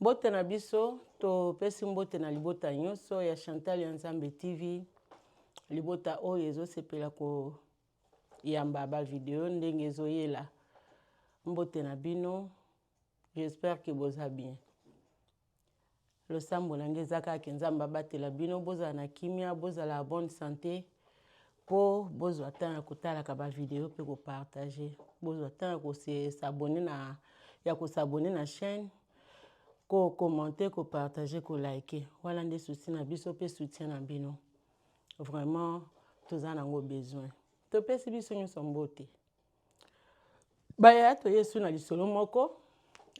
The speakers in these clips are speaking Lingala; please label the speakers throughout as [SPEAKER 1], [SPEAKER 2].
[SPEAKER 1] Mbote na biso, topesi mbote na libota nyonso ya Chantal ya Nzambe TV, libota oyo ezosepela koyamba ba video ndenge ezoyela. Mbote na bino, j'espère que boza bien. Losambo na ngai eza kaka ke Nzambe abatela bino, bozala na kimia, bozala ya bonne sante mpo bozwa temps ya kotalaka ba video mpe kopartage, bozwa temps ya kosabone na ya kosabone na chaîne, ko commenter, ko partager, ko liker. Wana nde souci na biso mpe soutien na bino. Vraiment toza nango besoin. Topesi biso nyonso mbote. Bayaya toye su na lisolo moko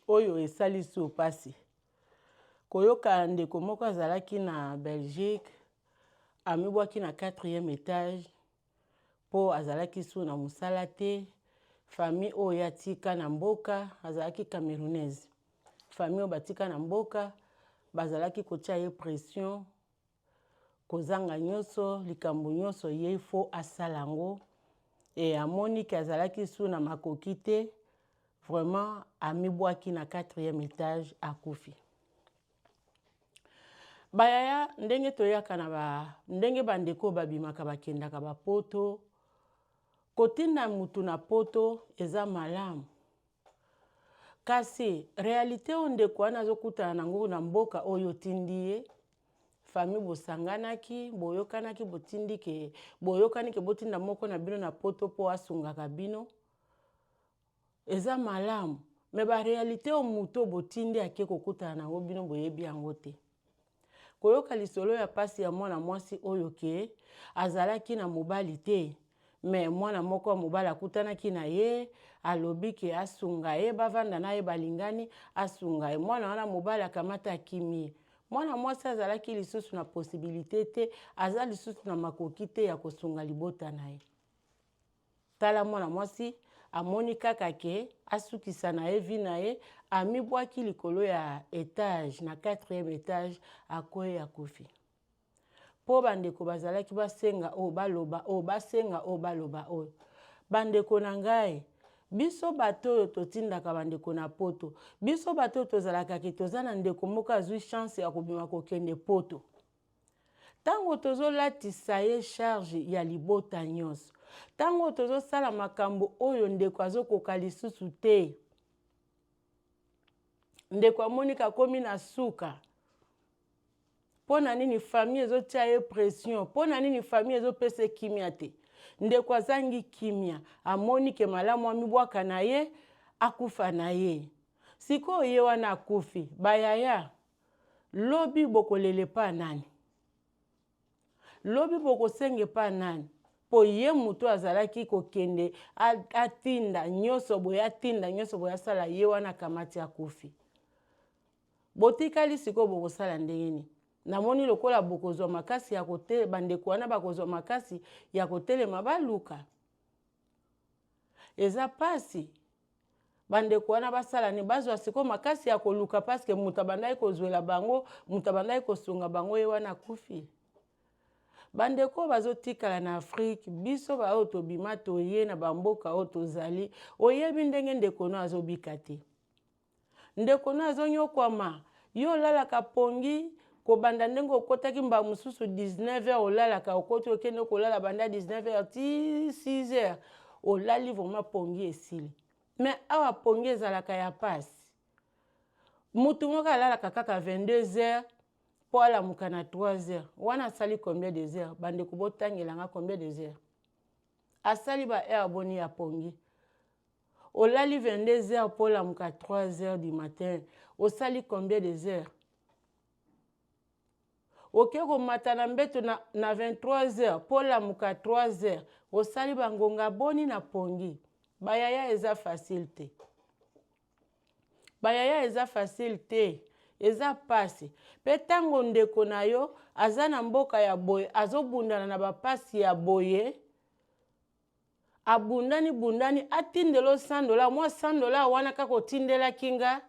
[SPEAKER 1] oyo esali su mpasi. Koyoka ndeko moko azalaki na Belgique amibwaki na 4e etage mpo azalaki su na mosala te. Famille oyo atika na mboka azalaki camerounaise. Famille oyo batika na mboka bazalaki kotia ye pression kozanga nyonso likambo nyonso ye fo asala yango e amoni ke azalaki su na makoki te vraiment amibwaki na 4e etage akufi. Bayaya ndenge toyaka na ba ndenge bandeko babimaka bakendaka bapoto kotinda mutu na poto eza malamu kasi realite oyo ndeko wana azokutana nango na mboka oyo otindi ye famille bosanganaki boyokanaki botindi ke boyokani ke botinda moko na bino na poto mpo asungaka bino eza malamu me barealité oyo moto botindi ake kokutana nango bino boyebi yango te. Koyoka lisolo ya pasi ya mwana mwasi oyo ke azalaki na mobali te me mwana moko ya mobali akutanaki na ye alobi ke asunga ye bavanda na ye balingani asunga ye mwana wana mobali akamata akimi ye mwana mwasi azalaki lisusu na posibilite te aza lisusu na makoki te ya kosunga libota na ye. Tala mwana mwasi amoni kaka ke asukisa na ye vie na ye amibwaki likolo ya etage na 4e etage akwei akufi. Mpo bandeko bazalaki basenga oyo baloba oyo basenga oyo baloba oyo. Bandeko na ngai biso bato oyo totindaka bandeko na poto biso bato oyo tozalaka ke toza na ndeko moko azwi chance ya kobima kokende poto. Ntango tozolatisa ye charge ya libota nyonso, ntango tozosala makambo oyo ndeko azokoka lisusu te, ndeko amoni kakomi na suka. Mpo na nini famille ezotia ye pression? Mpo na nini famille ezopesa ye kimia te? Ndeko azangi kimia, amoni ke malamu amibwaka na ye, akufa na ye. Sikoyo ye wana akufi, bayaya lobi bokolela epa nani? Lobi bokosenga epa nani? Mpo ye moto azalaki kokende atinda nyonso boye atinda nyonso boye asala ye wana akamati akufi. Botikali sikoyo bokosala ndenge nini? Namoni lokola bokozwa makasi ya kote bandeko wana bakozwa makasi ya kotelema baluka. Eza pasi bandeko wana basala nini bazwa sikoyo makasi ya koluka paske moto abandaki kozwela bango moto abandaki kosunga bango ye wana akufi. Bandeko oyo bazotikala na Afrike biso baoyo tobima toye na bamboka oyo tozali oyebi ndenge ndeko no azobika te. Ndeko no azonyokwama yo olalaka pongi kobanda ndenge okotaki mbala mosusu 19 heures olalaka okoti okende kolala banda 19 heures ti 6 heures olali vraiment pongi esili me awa pongi ezalaka ya pasi mutu moko alalaka kaka 22 heures mpo alamuka na 3 heures wana asali combien des heures bandeko botangelanga combien des heures asali ba heure boni ya pongi olali 22 heures mpo olamuka 3 heures du matin osali combien des heures oke komata na mbeto na, na 23 heures mpo olamuka 3 heures osali bangonga boni na pongi bayaya eza facile te bayaya eza facile te eza pasi mpe ntango ndeko na yo aza na mboka ya boye azobundana na bapasi ya boye abundani bundani atindela 100 dollar mwa 100 dollar wana kaka otindelaki nga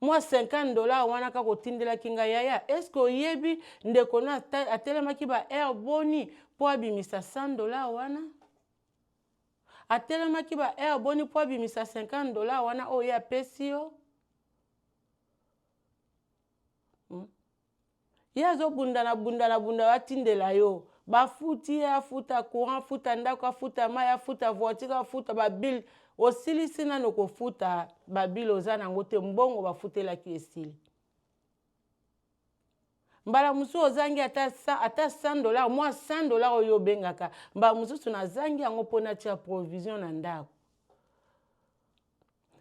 [SPEAKER 1] mwa 50 dollar wana kaka otindelaki nga yaya eske oyebi ndeko no atelemaki ba heure boni mpo abimisa 100 dollar wana atelemaki ba heure boni mpo abimisa 50 dollar wana oyo ye apesi yo. Ye azobunda na bunda na bunda atindela yo. Bafuti ye afuta courant, afuta ndako, afuta mai, afuta voiture, afuta ba bill. Osilisi nano kofuta ba bill oza nango te, mbongo bafutelaki esili. Mbala mosusu ozangi ata $100, mwa $100 oyo obengaka, mbala mosusu nazangi yango mpo natia provision na ndako.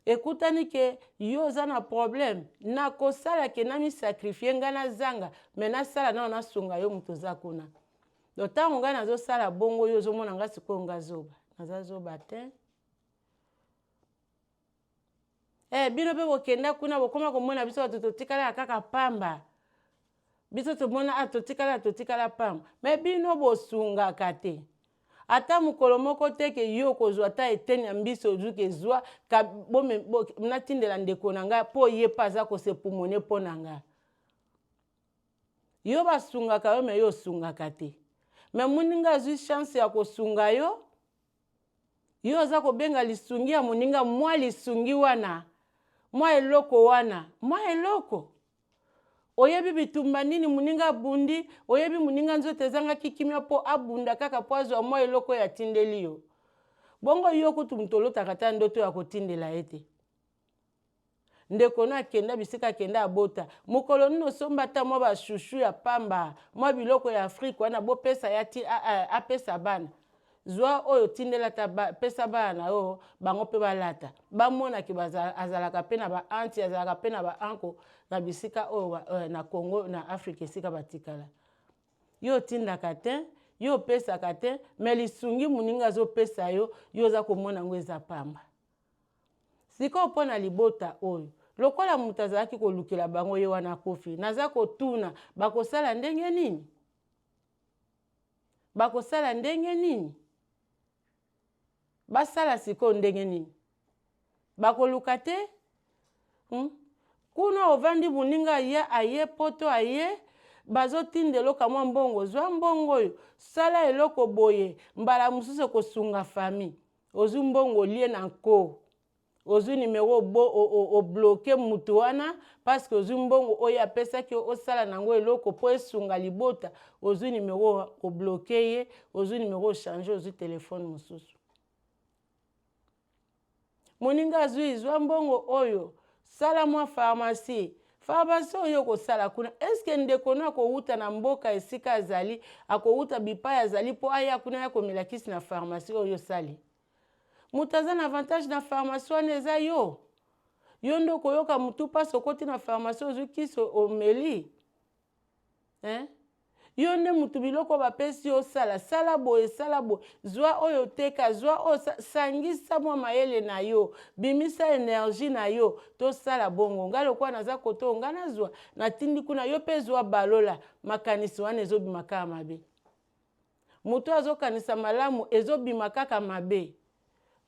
[SPEAKER 1] Ekutani ke yo oza na problème, nakosala ke namisacrifie ngai nazanga, me nasala nano nasunga yo moto oza kuna. Donc ntango ngai nazosala bongo, yo ozomona ngai sikoyo nga zoba. Naza zoba te. Bino mpe bokenda kuna bokoma komona biso bato totikala kaka pamba. Biso tomona ah, totikala totikala pamba. Me bino bosungaka te. Ata mokolo moko te ke yo okozwa ata eteni ya mbisi ozwi ke zwa ka natindela ndeko na ngai mpo ye mpe aza kosepumone mpo na ngai. Yo basungaka yo me yo osungaka te. Me moninga azwi chance ya kosunga yo, yo oza kobenga lisungi ya moninga mwa lisungi wana, mwa eloko wana, mwa eloko. Oyebi bitumba nini moninga abundi, oyebi moninga nzoto ezangaki kimia mpo abunda kaka mpo azwa mwa eloko oyo atindeli yo. Bongo yo kutu moto olotaka ata ndoto ya kotindela ye te. Ndeko no akenda bisika akenda abota. Mokolo nini osomba ata mwa ba chouchou ya pamba, mwa biloko ya Afrique wana bopesa ye apesa bana. Zwa oyo tindela ata pesa bana na yo bango mpe balata. Bamona ke azalaka mpe na ba aunty, azalaka mpe na ba uncle na bisika oyo na Congo, na Afrique esika batikala. Yo otindaka te, yo opesaka te, mais lisungi moninga azopesa yo, yo oza komona yango eza pamba. Sikoyo mpo na libota oyo, lokola moto azalaki kolukela bango ye wana akufi, naza kotuna bakosala ndenge nini? Bakosala ndenge nini? Basala sikoyo ndenge nini? Bakoluka te? Kuna ovandi moninga aya aye poto aye bazotindela oka mwa mbongo, zwa mbongo oyo, sala eloko boye, mbala mosusu ekosunga famille. Ozwi mbongo olie na nko. Ozwi numero obloke mutu wana parce que ozwi mbongo oyo apesaki yo osala nango eloko po esunga libota, ozwi numero obloke ye, ozwi numero ochange, ozwi telefone mosusu. Moninga azwi, zwa mbongo oyo, sala mwa pharmacie. Pharmacie oyo okosala kuna, est-ce que ndeko no akowuta na mboka esika azali, akowuta bipai azali po aya kuna aya komela kisi na pharmacie oyo osali? Moto aza na avantage na pharmacie wana eza yo. Yo nde okoyoka mutu pasi okoti na pharmacie ozwi kisi omeli. Hein? Yo nde mutu biloko bapesi yo osala, sala boye, sala boye, zwa oyo teka, zwa oyo, sangisa mwa mayele na yo, bimisa energie na yo, tosala bongo. Ngai lokola naza kote oyo ngai nazwa, natindi kuna, yo pe zwa balola, makanisi wana ezobima kaka mabe. Moto azokanisa malamu ezobima kaka mabe.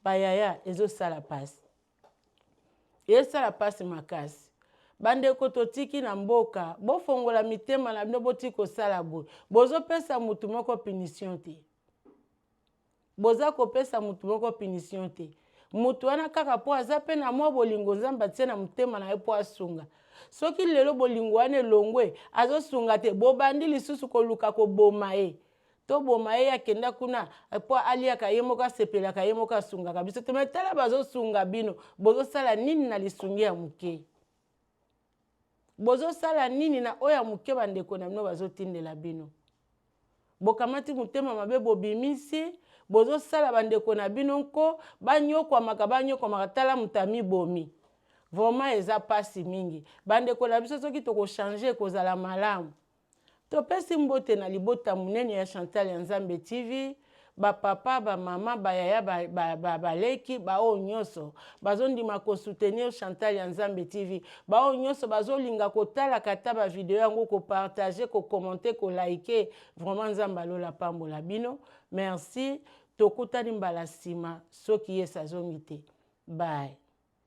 [SPEAKER 1] Bayaya ezosala pasi. Esala pasi makasi. Bandeko totiki na mboka, bofongola mitema na bino botiki kosala boye. Bozopesa mutu moko punition te. Boza kopesa mutu moko punition te. Mutu wana kaka po aza pe na mwa bolingo Nzambe atie na motema na ye po asunga. Soki lelo bolingo wana elongwe, azosunga te, bobandi lisusu koluka koboma ye. Toboma ye akenda kuna po aliaka ye moko asepelaka ye moko asungaka biso te. Me tala bazosunga bino, bozosala nini na lisungi ya moke? Bozosala nini na oyo ya moke bandeko na bino bazotindela bino? Bokamati motema mabe bobimisi, bozosala bandeko na bino nko, banyokwamaka banyokwamaka, tala moto amibomi. Vraiment eza pasi mingi. Bandeko na biso soki tokochange ekozala malamu. Topesi mbote na libota monene ya Chantal ya Nzambe TV, ba papa, ba mama, ba yaya, ba, ba, ba, baleki, ba oyo nyonso bazondima ko soutenir Chantal ya Nzambe TV, ba oyo nyonso bazolinga kotalaka ata ba video yango, ko partager, ko commenter, ko liker. Vraiment Nzambe alola pambola bino. Merci. Tokutani mbala sima soki Yesu azongi te. Bye.